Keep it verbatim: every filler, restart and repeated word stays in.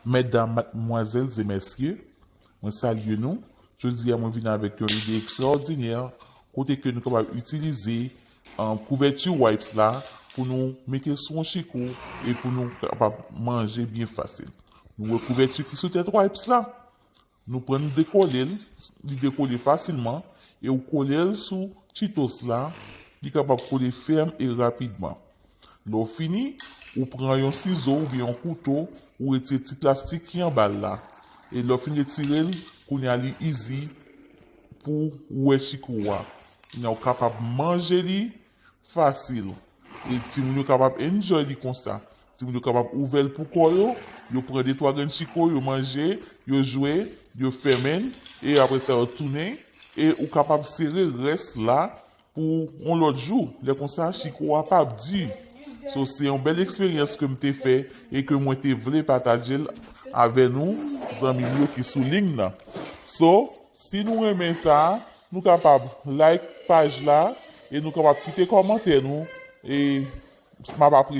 Medam, madmwazèl e mesye, mwen salye nou. Jodi a mwen vin avèk yon ide ekstraòdinè kote ke nou kapab itilize um, kouvèti wipes la pou nou mete sou yon chiko e pou nou kapab manje byen fasil. Nou wè kouvèti ki sou tèt wipes la. Nou pran, nou dekole l, li dekole fasilman, e ou kole l sou Cheetos la, li kapab kole fèm e rapidman. Lè w fini, ou pran yon sizo oubyen yon kouto, ou retire ti plastik ki anba l la. E lè w fin retire l, kounye a li easy pou ou wè chiko a. Kounye a ou kapab manje li fasil. E timoun yo kapab enjoy li konsa. Timoun yo kapab ouvè l pou kò yo, yo pran de twa grenn chiko, yo manje, yo jwe, yo fèmen l, e apre sa yo tounen, e ou kapab sere rès la pou yon lòt jou. Lè konsa, chiko a p ap di. So, se yon bèl eksperyans ke m te fè e ke mwen te vle pataje l avè nou, zanmi m yo ki sou liy nan. So, si nou renmen sa, nou kapab like paj la e nou kapab kite kòmantè nou e m ap apresye.